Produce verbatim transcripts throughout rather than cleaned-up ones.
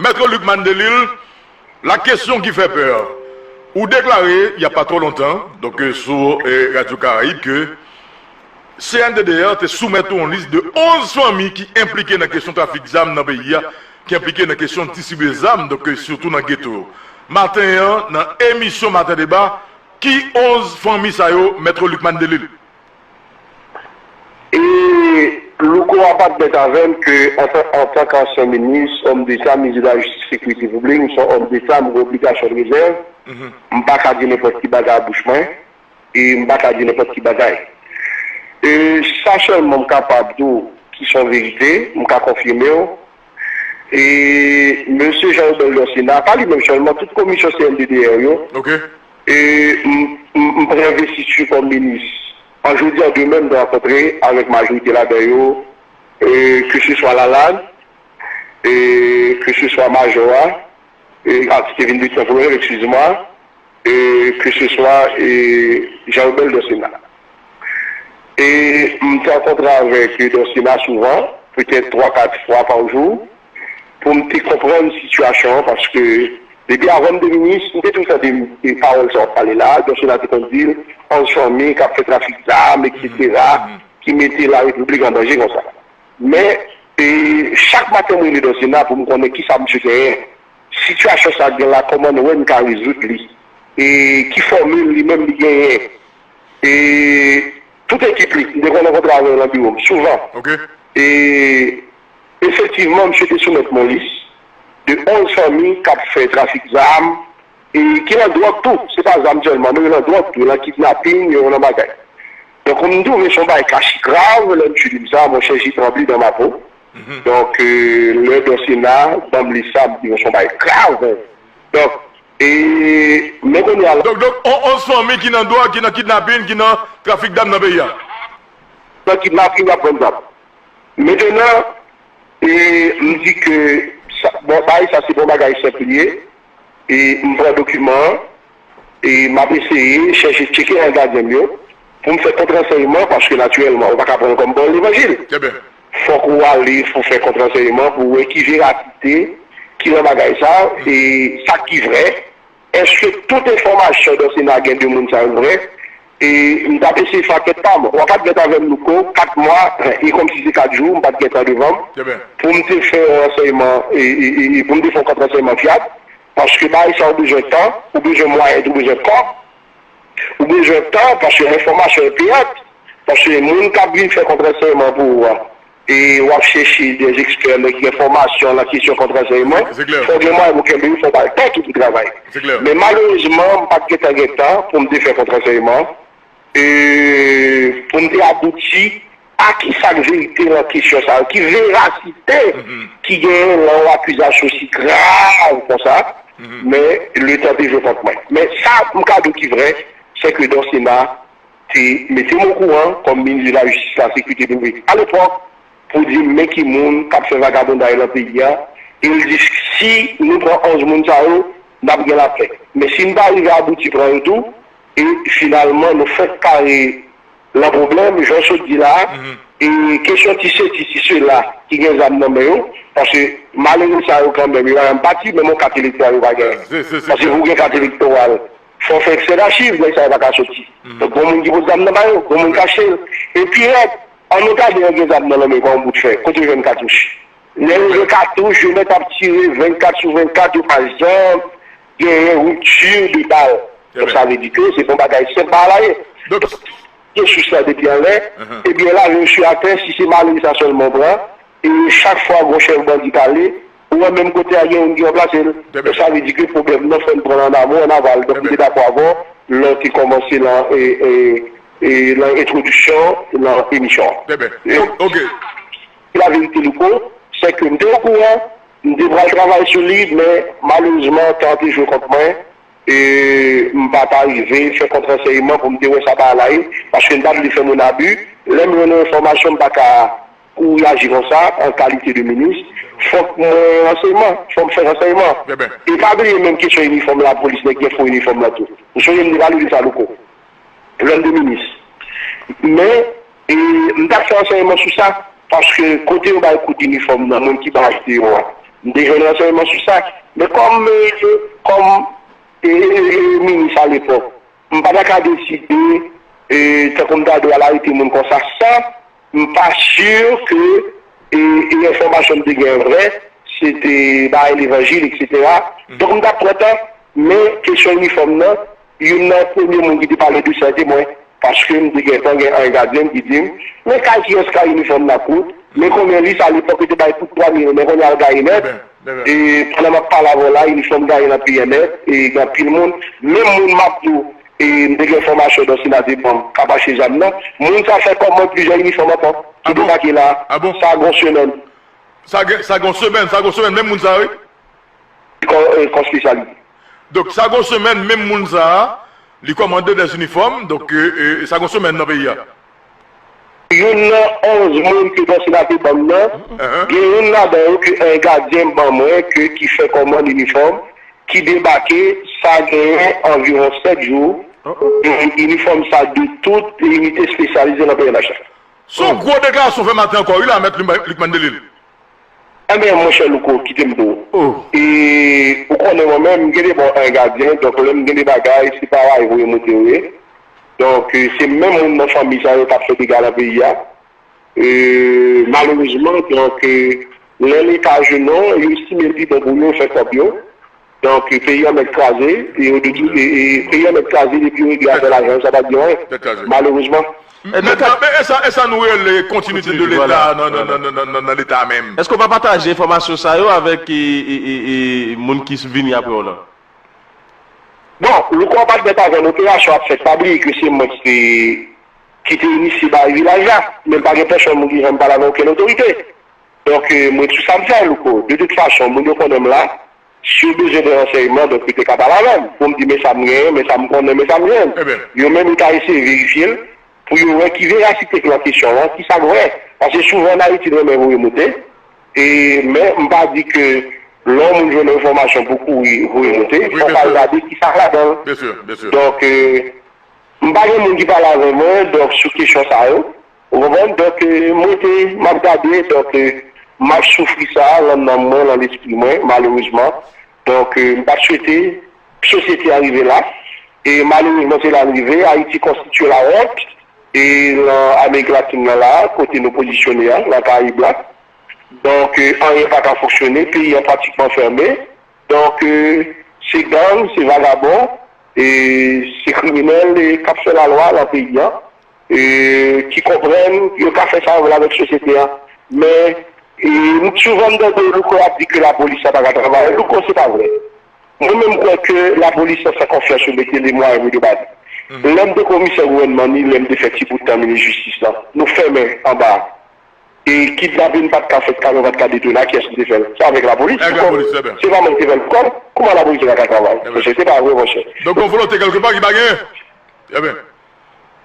Maître Lucmane Delille, la question qui fait peur. Ou deklare, il y a pas trop longtemps, donc, euh, sou, euh, Radio Caraïbe, ke C N D D R te soumèt ou yon lis de onz fanmi ki enplike nan kesyon trafik zam nan peyi a, ki enplike nan kesyon distribiye zam, donk, euh, sitou nan geto yo. Maten an, nan emisyon Maten Deba, ki onz fanmi sa yo, Maître Lucmane Delille? E Louko a pa t bèt avè m ke antan, antan ke ansyen minis, òm deta, minis de la jistis, sekirite piblik, m se yon òm deta, m gen obligasyon de rezèv. M pa ka di nenpòt ki bagay a bouch mwen, e m pa ka di nenpòt ki bagay. E sa sèlman m kapab di w ki se yon verite, m ka konfime w. E mesye Jean Robert Dorcéna, pa li menm sèlman, tout komisyon C N D D R yo, Ok. e m, m, m pran envestiti kòm minis. An jodi a, demen, m te rankontre avèk majorite ladan yo, e ke se swa Lalann, e ke se swa Majò a, e a, ki te vin de Tanpolonèl, eskize mwa, e ke se swa, e Jean Robert Dorcéna. E m te rankontre avèk Dorcéna souvan, petèt twa, kat fwa pa jou, pou m te konprann sitiyasyon an, paske depi avan m te minis, m te toujou tande pawòl sa w ap pale la, Dorcéna te konn di l, onz fanmi k ap fè trafik zam, etsetera, ki mete larepiblik an danje konsa. Men, e, chak maten m rele Dorcéna pou m konnen kisa misye genyen, sitiyasyon sa gen la, kòman nou wè n ka rezoud li, e ki fòmil li menm li genyen, e tout ekip li, m te konn rankontre avè yo nan biwo m souvan. Ok. E efektivman, misye te soumèt m yon lis de onz fanmi k ap fè trafik zam, e ki nan dwòg tou. Se pa zam sèlman, non, yo nan dwòg tou, yo nan kidnaping, yo nan bagay. Donk, m twouve se yon bagay k achi grav, lè misye di m sa, monchè, j'ai tremblé dans ma peau. Donk, euh, lè Dorcéna ban m lis sa, m di, se yon bagay grav. Donk, e, men kounye a la. Donk, donk, on, onz fanmi ki nan dwòg, ki nan kidnaping, ki nan trafik zam nan peyi a. Nan kidnaping, y ap vann zam. Mentenan, e, m di ke sa, bon, bagay sa se bon bagay senp li ye. E m pran dokiman an, e m ap eseye chèche tcheke angadyan m yo pou m fè kontransèyman, paske natirèlman, ou pa ka pran l kòm pawòl levanjil. Fòk ou ale pou fè kontransèyman, pou w wè ki verasite, ki nan bagay sa, e sa ki vrè. Èske tout enfòmasyon Dorcéna gen de moun sa yo vrè? E m t ap eseye fè ankèt pa m. W ap admèt avè m, Louko, kat mwa, e kòmsi se kat jou, m pa t gen tan devan m, pou m te fè yon ransèyman, e, e, e, e pou m te fè yon kont ransèyman fyab, paske bagay sa ou bezwen tan, ou bezwen mwayen, ou bezwen kòb, ou bezwen tan, paske enfòmasyon yo peyant, paske moun k ap vin fè kont ransèyman pou ou a, e w ap chèche de ekspè, nèg ki gen fòmasyon nan kesyon kont ransèyman, fò w gen mwayen pou kenbe yo, fò w ba l tan tou pou travay. Men malerezman, m pa t gentan gen tan pou m te fè kont ransèyman, e pou m te abouti a ki sa k verite nan kesyon sa yo, ki verasite ki genyen nan yon akizasyon osi grav konsa, men letan te jwe kont mwen. Men sa m ka di w ki vrè, se ke Dorcéna te mete m okouran kòm minis de la jistis, la sekirite piblik alepòk, pou di m men ki moun k ap fè vagabonday nan peyi a, e l di si nou pran onz moun sa yo, n ap gen lapè. Men si n pa rive abouti pran yo tou, e finalman nou fèk kare nan pwoblèm, jan w sot di la a, e kesyon ti sesi, ti sela, ki gen zam nan men yo, paske malere sa yo kanmenm, yo pa janm pati, menm yon kat elektoral yo pa genyen. Paske pou w gen kat elektoral, fò w fè eksè dachiv, nèg sa yo pa ka soti. Donk, gon moun ki pot zam nan ba yo, gon moun kache l. E pi rèd, an nou gade yo gen zam nan lanmen yo pa yon bout fè, kote yo jwenn katouch? Lè yo jwenn katouch, yo mèt ap tire vennkat sou vennkat, yo pa janm genyen ripti de bal. Donk, sa vle di ke se pa yon bagay senp bagay la ye. Donk, kesous la depi anlè, ebyen, lave yo sou atè, si se malere sa sèlman w pran, e chak fwa gon chèf bandi k ale, ou wè menm kote a gen youn ki ranplase l. Donk, sa vle di ke pwoblèm nan fò n pran l an amon, an aval. Donk, m te dakò avè w lè w te kòmanse nan, e, e, e, nan entwodiksyon, nan emisyon an. E, laverite, Louko, se ke m te okouran, M te pral travay sou li, men malerezman, tan an te jwe kont mwen, e m pa ta rive fè kont ransèyman pou m te wè sa bagay la ye, paske m pa t vle fè moun abi. Lè m jwenn yon enfòmasyon, m pa ka kouri aji konsa, an kalite de minis, fòk mwen ransèyman, fòk m fè ransèyman. E pa bliye menm kesyon inifòm lapolis, nèg gen fo inifòm lan tou. Ou sonje m te pale de sa, Louko, lè m te minis. Men, e, m t ap fè ransèyman sou sa, paske kote yo bay kout inifòm nan, moun ki bay achte yo a, m te jwenn ransèyman sou sa. Men kòm, e, kòm, e, e, e, minis alepòk, m pa ta ka deside, e, tankou m ta dwe al arete moun konsa, san m pa si ke, e, e, enfòmasyon m te gen vre, se te bagay levanjil, etsetera. Donk, m t ap pran tan, men kesyon inifòm nan, youn nan premye moun ki te pale de sa, se mwen. Paske m te gentan gen yon gadyen ki di m, men kay kiyès kay inifòm nan kout, men konbyen li, sa alepòk yo te bay kout twa mil, men kounye a l gaye nèt. E pandan m ap pale avè w la, inifòm gaye nan peyi a nèt, e gen anpil moun, menm moun m ap di w, e m te gen enfòmasyon Dòsina te ban m k ap achte zam nan, moun sa fè kòmande plizyè inifòm ankò, ki debake la, sa gen yon semèn. Sa gen, sa gen yon semèn, sa gen yon semèn, menm moun sa, wi. Kò, e, kò espesyalite. Donk, sa gen yon semèn, menm moun sa a, li kòmande dè inifòm, donk, e, e, sa gen yon semèn nan peyi a. Youn nan onz moun ke Dòsina te ban m nan, gen youn ladan yo ke yon gadyen ban mwen ke ki fè kòmann inifòm, ki debake, sa genyen anviwon sèt jou, e inifòm sa de tout inite espesyalize nan P N H la. Se yon gwo deklarasyon w fè maten ankò, wi la, Mèt Lucmane Delille. Enben, monchè Louko, kite m di w. E, ou konnen mwen menm, m gen de bon en gadyen, donk lè m gen de bagay, se pa rayi voye monte yo ye. Donk, e, se menm moun nan fanmi sa yo k ap fè dega nan peyi a. E, malerezman, donk, e, lè Leta jwenn yo, yo estime l pi bon pou yo fè kòb yo. Donk, peyi an mèt kraze, e yo detou-, e, e peyi an mèt kraze depi yo regle afè lajan, sa pa t gen anyen, malerezman. Men, men, men, e sa, e sa nou rele kontinite de Leta nan, nan, nan, nan, nan, nan Leta menm. Èske w pa pataje enfòmasyon sa yo avèk, e, e, e, e, moun ki vini apre w lan? Bon, Louko, pa t mèt avè n, operasyon ap fèt, pa bliye ke se mwen ki te, ki te inisye bagay vilaj la, men pa gen pèsonn moun ki janm pale avè okenn otorite. Donk, e, mwen, sou sa m fè, Louko, de tout fason, moun yo konnen m la, si yo bezwen de ransèyman, donk, yo te ka pale avè m, pou m di, men sa m genyen, men sa m konnen, men sa m jwenn. Yo menm, yo ta eseye verifye l, pou yo wè ki verasite k lan kesyon an, ki sa k vrè. Paske souvan, an Ayiti, n renmen voye monte, e, men m pa di ke lè yon moun jwenn yon enfòmasyon pou kouri voye monte, fòk w al gade ki sa k ladan l. Donk, e, m pa gen moun ki pale avè mwen, donk, sou kesyon sa yo. Ou konprann? Donk, e, m rete, m ap gade, donk, e, m ap soufri sa, lan nanm mwen, lan lespri mwen, malerezman. Donk, e, m pa t swete sosyete a rive la. E malerezman, se la n rive. Ayiti konstitye lawont. E lan Amerik Latin nan la, kote nou pozisyone a, lan Karayib la. Donk, e, anyen pa ka fonksyone. Peyi an pratikman fèmen. Donk, e, se gang, se vagabon, e, se kriminèl, e, k ap fè lalwa lan peyi an, e, ki konprann yo ka fè sa yo vle avèk sosyete an. Men, e, m souvan m tande Louko ap di ke lapolis la pa ka travay. Louko, se pa vre. Mwen menm, m kwè ke lapolis la fè konfyans yo mete le mwayen pou yo ba li. Lè m te komisè gouvènman ni, lè m te fè ti bout tan minis jistis lan, nou fèmen anba. E kidnapin pa t ka fèt, kamyon pa t ka detounen, ak kiyès m te fè l? Se avèk lapolis. Se pa mwen ki te fè l. Kòm, kòman lapolis la ka travay? Monchè, se pa vre, monchè. Donk, gon volonte kèlkepa ki pa genyen. Ebyen.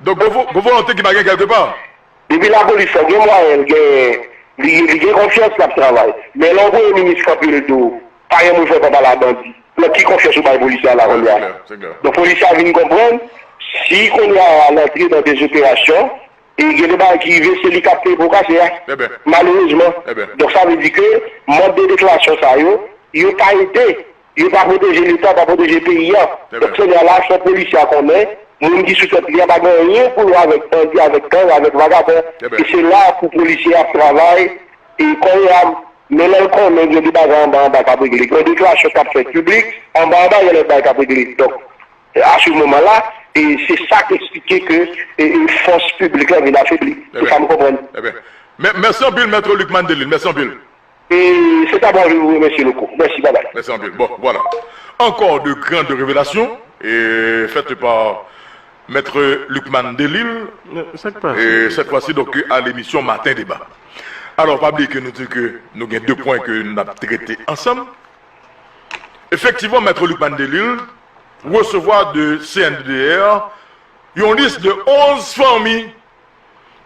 Donk, gon vo-, gon volonte ki pa genyen kèlkepa. Depi lapolis la gen mwayen, l gen, li, li gen konfyans, l ap travay. Men lè yon premye minis kanpe, l di w, pa gen moun fè pa pale a bandi. Nan ki konfyans ou bay polisye a la kounye a? Donk, polisye a vin konprann, si kounye a, l antre nan de operasyon, e gen de bagay ki rive, se li k ap peye po kase a. Malerezman. Donk, sa vle di ke mòd de deklarasyon sa yo, yo pa ede, yo pa pwoteje Leta, pa pwoteje peyi a. Donk, kounye a la, fò polisye a konnen, moun ki sou tèt li a pa gen anyen pou l wè avèk bandi, avèk gang, avèk vagabon. E se la pou polisye a ap travay, e kounye a, men lè l konnen gen de bagay anba anba k ap regle, gen deklarasyon k ap fèt piblik, anba anba, gen lòt bagay k ap regle. Donk, a se moman la, e se sa k eksplike ke, e, e fòs piblik la vin afebli. Se sa m konprann. Ebyen, mè-, mèsi anpil, Mèt Lucmane Delille. Mèsi anpil. E se ta bon, je vous remercie, Louko. Mèsi, babay. Mèsi anpil. Bon, voilà. Encore de grandes révélations, e, faites par Mèt Lucmane Delille. Sa k pase? E cette fois-ci, donc, à l'émission Matin Débat. Alò, pa bliye ke nou di ke nou gen de pwen ke n ap trete ansanm. Efektivman, Mèt Lucmane Delille resevwa de C N D D R yon lis de onz fanmi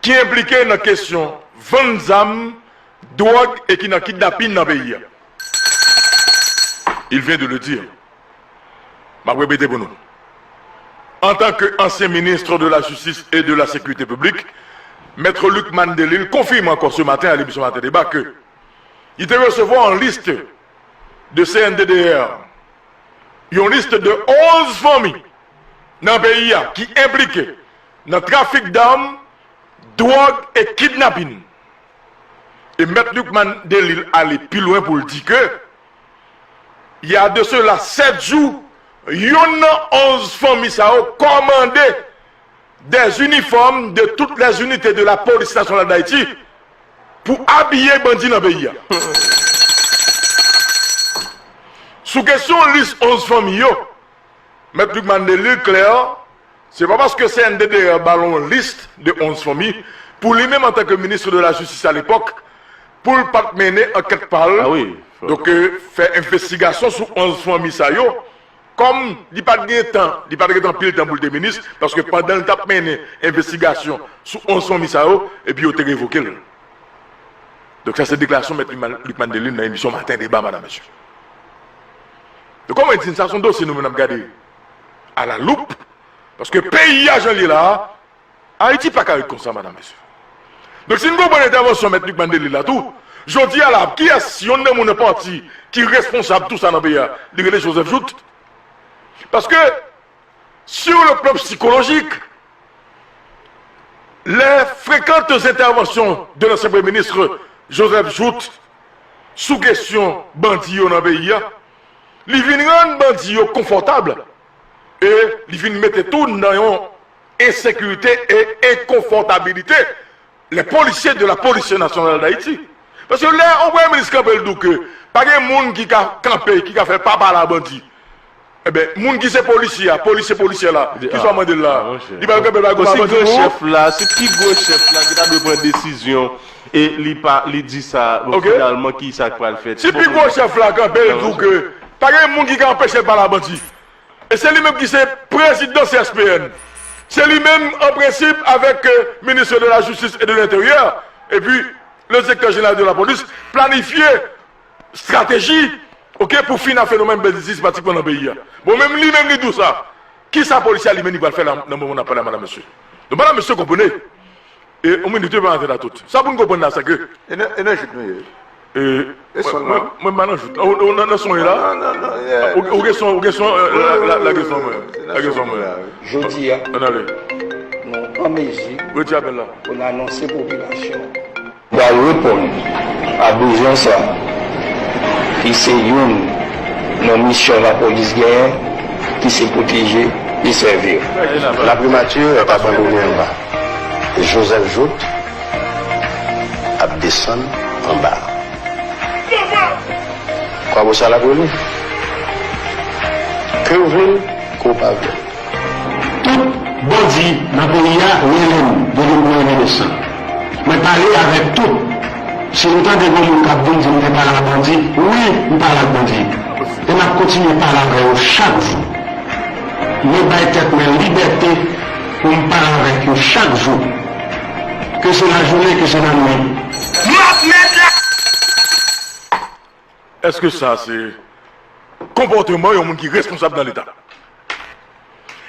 ki enplike nan kesyon vann zam, dwòg e ki nan kidnapin nan peyi a. Il vient de le dire. M ap repete pou nou. En tant que ancien ministre de la Justice et de la Sécurité publique, Maître Lucmane Delille confirme encore ce matin à l'émission Matin Débat que li te resevwa yon lis de C N D D R, yon lis de onz fanmi nan peyi a ki enplike nan trafik dam, dwòg e kidnapin. E Mèt Lucmane Delille ale pi lwen pou l di ke, il y a de cela sept jours, youn nan onz fanmi sa yo kòmande des uniformes de toutes les unités de la Police Nationale d'Haïti pou abiye bandi nan peyi a. Sou kesyon lis onz fanmi yo, Mèt Lucmane Delille klè, se pa paske C N D D R ba l yon lis de onz fanmi, pou li menm antanke ministre de la Justice à l'époque, pou l pa t mennen ankèt pa l, Ah oui, fò. donk, euh, fè envestigasyon sou onz fanmi sa yo, kòm li pa t gen tan, li pa t gen anpil tan pou l te minis, paske pandan l t ap mennen envestigasyon sou onz fanmi sa yo, epi yo te revoke l. Donk, sa se deklarasyon Mèt Lucmane, Lucmane Delille nan emisyon Matin Débat, madam, mesye. Donk, kòman di n sa, se yon dosye nou menm n ap gade à la loupe, paske peyi a jan l ye la a, Ayiti pa ka ret konsa, madam, mesye. Donk, si n konprann entèvansyon Mèt Lucmane Delille la tou, jodi a la, kiyès, yonn nan moun nan pati ki responsab tou sa nan peyi a, li rele Joseph Jouthe. Paske, sur le plan psychologique, les fréquentes interventions de l'ancien Premier ministre Joseph Jouthe sou kesyon bandi yo nan peyi a, li vin rann bandi yo konfòtab e li vin mete tou nan yon ensekirite e enkonfòtabilite les policiers de la Police Nationale d'Haïti. Paske lè yon premye minis kanpe l di w ke pa gen moun ki ka kanpe, ki ka fè pa pale a bandi. Enben, moun ki se polisye a, polisye, polisyè la, ki sa w mande l la? Ah, monchè. Li pa kanpe l pa Bon, se gran chèf la, se pi gwo chèf la ki ta dwe pran desizyon e li pa, li di sa, bon, Ok. finalman, ki sa k pral fèt? Si pi gwo chèf la kanpe l di w ke pa gen moun ki ka anpeche l pale a bandi. E se li menm ki se prezidan C S P N. Se li menm, an prensip, avèk, euh, ministre de la Justice et de l'Intérieur, epi le directeur général de la police, planifye estrateji, ok, pou fin a fenomèn banditis pratikman nan peyi a. Bon, menm li menm li di w sa. Kisa polisye a li menm li pral fè la, nan moman n ap pale a, madam, mesye? Donk, madam, mesye, konprann. E, yon minit, wi, pa antre la tout. Sa pou n konprann la, se ke E nan, e nan jout nou ye. E, E son mwen, nan. mwen, mwen pa nan jout. Ou, ou nan, nan son la? Non, non, non, yeah. Ou, ou gen son, ou gen son, euh, la, la, la gen son mwen. La gen son mwen. Jodi a, Ann ale. nou an mezi Retire apèl la. pou n anonse popilasyon. Pral reponn a bezwen sa, ki se youn nan misyon lapolis genyen, ki se pwoteje e sèvi. La primature est abandonnée en bas. Joseph Jouthe ap desann anba. Kwabosal ap rele. Ke w vle l, ke w pa vle l. Tout bandi nan peyi a rele m depi m pran rekonesans. Mwen pale avèk tout. Si nou tande gen moun k ap vin di m te pale ak bandi, wi, m pale ak bandi. E m ap kontinye pale avè yo chak jou. Mwen bay tèt mwen libète pou m pale avèk yo chak jou. Ke se lajounen, ke se lannwit. M ap mèt la! Èske sa se konpòteman yon moun ki responsab nan Leta?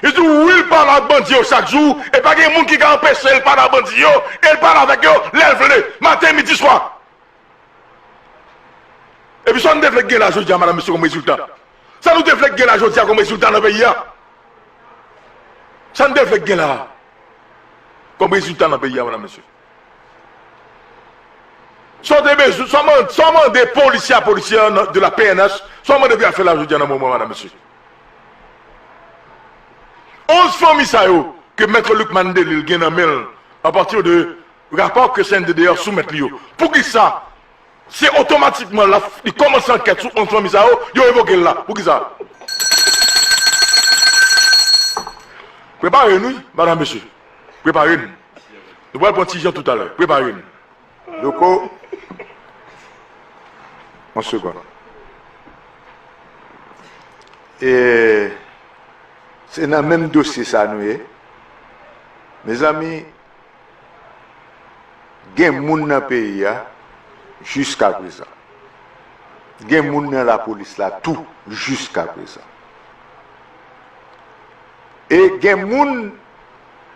Li di w, wi, l pale ak bandi yo chak jou, e pa gen moun ki ka anpeche l pale ak bandi yo, e l pale avèk yo lè l vle, maten, midi, swa. Epi sa n te vle gen la jodi a, madam, mesye, kòm rezilta? Sa nou te vle gen la jodi a kòm rezilta nan peyi a? Sa n te vle gen la kòm rezilta nan peyi a, madam, mesye? Sa w te bezwen, sa w man-, sa w mande polisye a, polisyè nan, de la P N H, sa w mande pou y al fè la jodi a nan moman, madam, mesye? Onz fanmi sa yo ke Mèt Lucmane Delille gen nan men l, apati de rapò ke C N D D R soumèt li yo. Poukisa se otomatikman l ap, li kòmanse ankèt sou onz fanmi sa yo, yo revoke l la? Poukisa? Prepare n, wi, madam, mesye. Prepare n. Nou pral pran ti jan toutalè. Prepare n. Louko, Yon segonn. E se nan menm dosye sa nou ye. Mezanmi, gen moun nan peyi a jiskaprezan. Gen moun nan lapolis la tou jiskaprezan. E gen moun,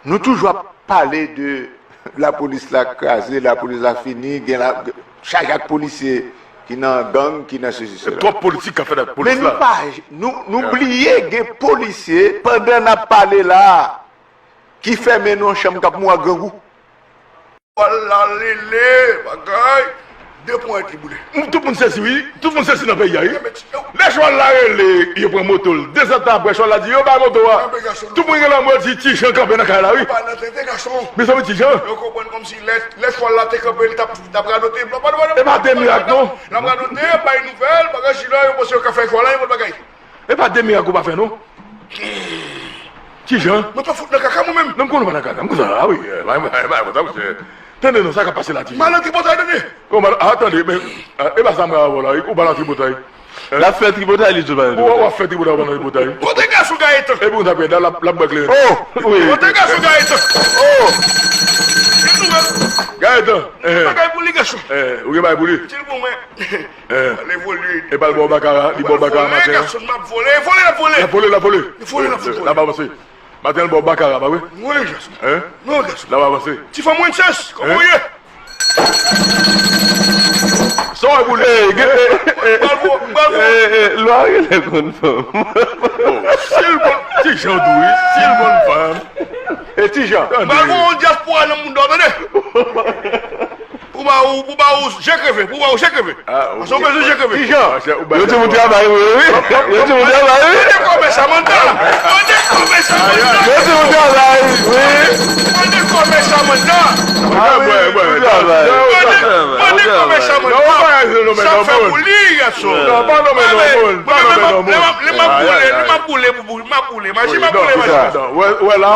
nou toujou ap pale de lapolis la kraze, lapolis la fini, gen la, chaje ak polisye ki nan gang, ki nan sesi, sela. Twòp politik k ap fèt ak polis la. Men nou pa, nou, nou bliye gen polisye, pandan n ap pale la a, ki fèmen nan yon chanm k ap mouri ak grangou. Chwal la rele, bagay, de ponyèt li boule. Tout moun sezi, wi. Tout moun sezi nan peyi a, wi. Lè chwal la rele, yo pran moto l. Dezèdtan apre, chwal la di, yo bay moto a. Tout moun gen lanmò di, Ti Jan kanpe nan kay la, wi. Mezanmi, Ti Jan. Yo konprann kòmsi lè, lè chwal la te kanpe, li t ap, t ap radote. E pa de mirak, non. L ap radote, bay nouvèl, bagay sila, yo panse yo ka fè chwal la, yon lòt bagay. E pa de mirak ou pa fè, non. Ti Jan. Mwen pa fout nan kaka, mwen menm. Non, m konnen w pa nan kaka. M konn sa, a wi. E, bay, bay, bay, konn sa, mesye. Tande non, sa k ap pase la, Ti Jan. M al nan tripotay, tande. Kòman, a, tande, men, e pa sa m ka wè la, wi. Ou pa nan tripotay. L ap fè tripotay, li di w pa nan tripotay. Ou, w ap fè tripotay, w pa nan tripotay. Kote gason Gayetan? Epi ou t ap gade, l ap, l ap bwè kleren. Oh, wi. Kote gason Gayetan? Oh. Gen nouvèl? Gayetan. Bagay pou li, gason. Ou gen bagay pou li? Di l pou mwen. Eh. L evolye. Epa l ba w bakara, li ba w bakara maten an. Gason m ap vole, vole, l ap vole. L ap vole, l ap vole. Li vole, l ap vole. L ap avanse. Maten an, l ba w bakara, pa vre? Wi, gason. Hein? Non, gason. L ap avanse. Ti fanm Wences, kòman w ye? Sa w wè pou li? Bravo, bravo. Lwa rele konn fanm. Oh, si l konn, Ti Jan tou, wi. Si l konn fanm. E Ti Jan. Bravo, yon dyaspora nan moun dò, tande. Pou ba ou, pou ba ou je kreve, pou ba ou je kreve. Paske ou bezwen je kreve. Ti Jan. Yo di moun travay, wi, wi. Yo di moun travay, wi. Mande kòmè Samantha. Mande kòmè Samantha. Yo di moun travay, wi. Mande kòmè Samantha. Mande kòmè Samantha. Sa fè pou li, gason. Non, pa nonmen non moun. Pa nonmen non moun. Lè m ap boule, lè m ap boule, m ap boule. Maji, m ap boule, maji. Wè la,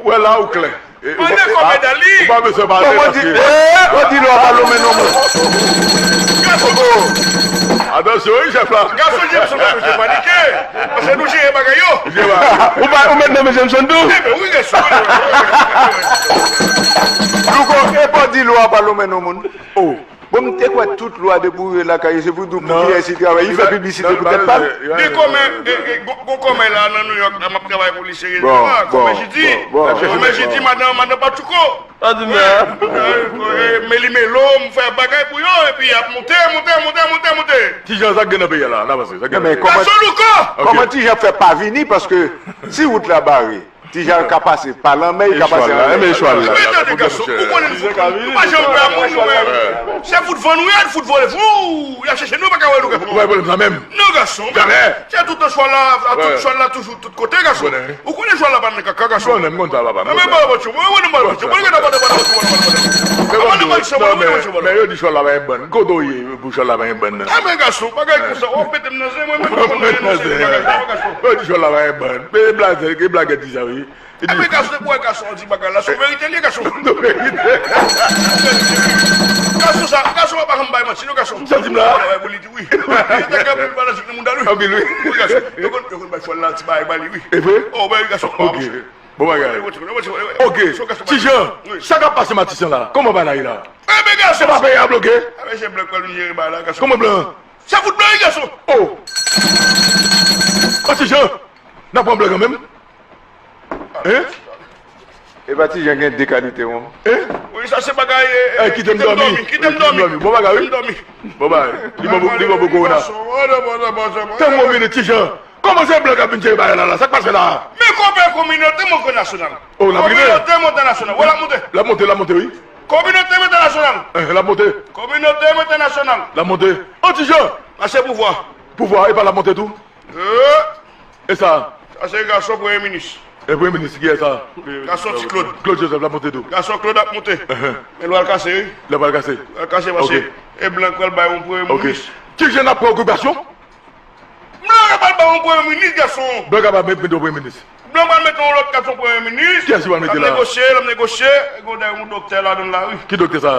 wè la, ou klè. Mande kòmè Dali. Ou pa bezwen pale paske. Kòman di, eh, ou di lò pa lonmen non moun. Gason. Atansyon, wi, chèf la. Gason Jameson, pa bezwen panike. Paske nou jere bagay yo. Ou pa, ou met nan men Jameson tou? Wi, gason. Louko, e pa di lò pa lonmen non moun. Oh. Bon, m te kwè tout lwa depi w rive lakay yo, se pou di w pou kiyès li travay, li fè piblisite pou tèt pa l. Gen kòmè, gen, gon, gon kòmè la nan Nouyòk la, m ap travay pou li serye. Kòmè Jidi, kòmè Jidi, madan, madan Patchouko. Meli Melo, m fè bagay pou yo, epi y ap monte, monte, monte, monte, monte. Ti Jan, sa k gen nan peyi a la, n avanse, sa k gen nan peyi a. Gason Louko! Kòman Ti Jan fè pa vini, paske si wout la bare, Ti Jan ka pase pa lanmè, li ka pase anlè. Enben, chwal la. Men tande, gason, ou konnen nou fout, nou pa janm wè moun, nou menm. Se fout van nou ye, fout vole. Vou, y ap chèche nou, pa ka wè nou, gason. Ou pa gen pwoblèm sa menm. Non, gason. Jamè. Se tout tan chwal la, tout chwal la toujou tout kote, gason. Ou konnen chwal la pa nan kaka, gason. Mwen menm konn sa, papa. Mwen menm pa nan manti, mwen menm pa nan manti, mwen menm pa nan manti. Men yo di chwal la pa gen bann. Kote w ye pou chwal la pa gen bann nan? Enben, gason, bagay konsa, w ap mete m nan zen, mwen menm, mwen konn nan zen, gason. Yo di chwal la pa gen bann. Men blagè, gen blagè di sa, wi. Enben, gason, se pou wè gason an di bagay la, se yon verite li ye, gason. Se yon verite. Gason sa, gason pa janm bay manti, non, gason. Sa di m la. Travay pou li tou, wi. Li te gen anpil fanatik nan mouda l, wi. Anpil, wi. Wi, gason. Yo konn, yo konn bay chwal la, ti bagay ba li, wi. E vre? Oh, bay gason. Ok. Bon bagay. Ok. Ti Jan, sa k ap pase Matisan la? Kòman bagay la ye la? Enben, gason. Se pa peyi a bloke? Enben, se blan k pral vin jere bagay la, gason. Kòman blan? Se fout blan, wi, gason. Oh. Oh, Ti Jan. N ap pran blan kanmenm. Hein? Epa Ti Jan gen de kalite, won. Hein? Wi, sa se bagay, eh, eh, kite m dòmi. Kite m dòmi. Bon bagay, wi. Kite m dòmi. Bon bagay. Li bon pou, li bon pou kowona. Tann yon minit, Ti Jan. Kòman se blan k ap vin jere bagay la, la? Sa k pase la? Men konpè, kominote m entènasyonal. Oh, l ap rive. Kominote m entènasyonal. Wè, l ap monte. L ap monte, l ap monte, wi. Kominote m entènasyonal. Eh, l ap monte. Kominote m entènasyonal. L ap monte. Oh, Ti Jan. Sa se pouvwa. Pouvwa, epa l ap monte tou. Eh! E sa? Sa se gason premye minis. E premye minis, kiyès sa? Gason Ti Claude. Claude Joseph, l ap monte tou. Gason Claude ap monte. Enhen. Men lwa l kase, wi. Lwa pral kase. Lwa l kase paske e blan k pral bay yon premye minis. Ti Jan, n ap pran okipasyon? Blan k pral bay yon premye minis, gason. Blan k ap met, met yon premye minis. Blan pral mete yon lòt gason premye minis. Kiyès ki pral mete la? L ap negosye, l ap negosye. Gen yon doktè ladan l la, wi. Ki doktè sa?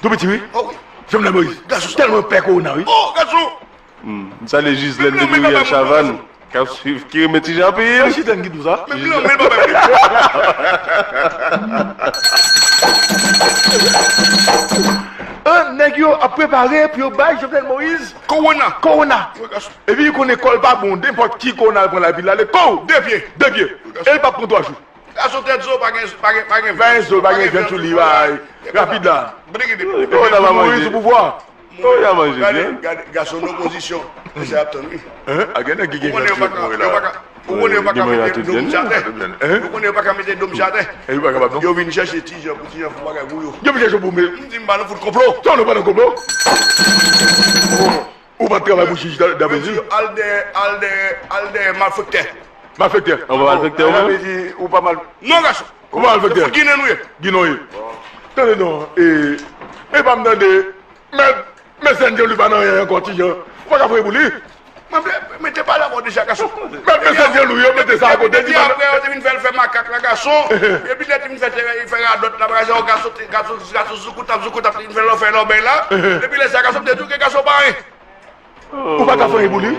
Tou piti, wi. Oh, wi. Jovenel Moïse. Gason. Tèlman pè kowona, wi. Oh, gason. Hmm. M salye Jislèn depi Riyèl Chavann. K ap swiv, ki renmen ti Jan anpil. Jislèn ki di w sa? Menm granmè l pa bay. An, nèg yo ap prepare pou yo bay Jovenel Moïse kowona. Kowona. Epi li konnen kò l pa bon, nenpòt ki kowona l pran lavi l ale, kow! De pye. De pye. E l p ap pran twa jou. Gason tèt zo, pa gen, pa gen, pa gen vyan. Pa gen zo, pa gen vyan sou li, bay. Rapid la. Brigidi. Kowona pa manje. Sou pouvwa. Kowona manje byen. Gade, gason nan opozisyon. Se ap tann, wi. Hein? A gen nèg ki gen vyan sou yo la. Ou konnen yo pa ka mete dom sou atè. Hein? Ou konnen yo pa ka mete dom sou atè. E yo pa kapab, non? Yo vin chèche ti jan pou ti jan fè bagay pou yo. Yo vin chèche pou mete. M di m pa nan fout konplo. Sa nou pa nan konplo? Ou pa t travay pou jij Dabezil? Al dèyè, al dèyè, al dèyè malfektè. Malfektè. Ou pa malfektè, ou menm? Sa vle di ou pa mal. Non, gason. Ou pa malfektè. Se fout Ginen nou ye. Ginen w ye. Tande non, e, e pa m tande, men, men Sèn Jan li pa nan anyen ankò, ti Jan. Ou pa ka voye pou li. Mwen vle mete pale avè w deja, gason. Mèt mesye Djelou, yo mete sa akote. Depi apre yo te vin fè l fè makak la, gason. Epi lè te vin fè fè radòt la, bagay sa yo, gason, gason, gason, zoukout ap zoukout ap vin fè l fè lòbèy la. Depi lè sa, gason, m te di w ke gason pa anyen. Ou pa ka fè anyen pou li?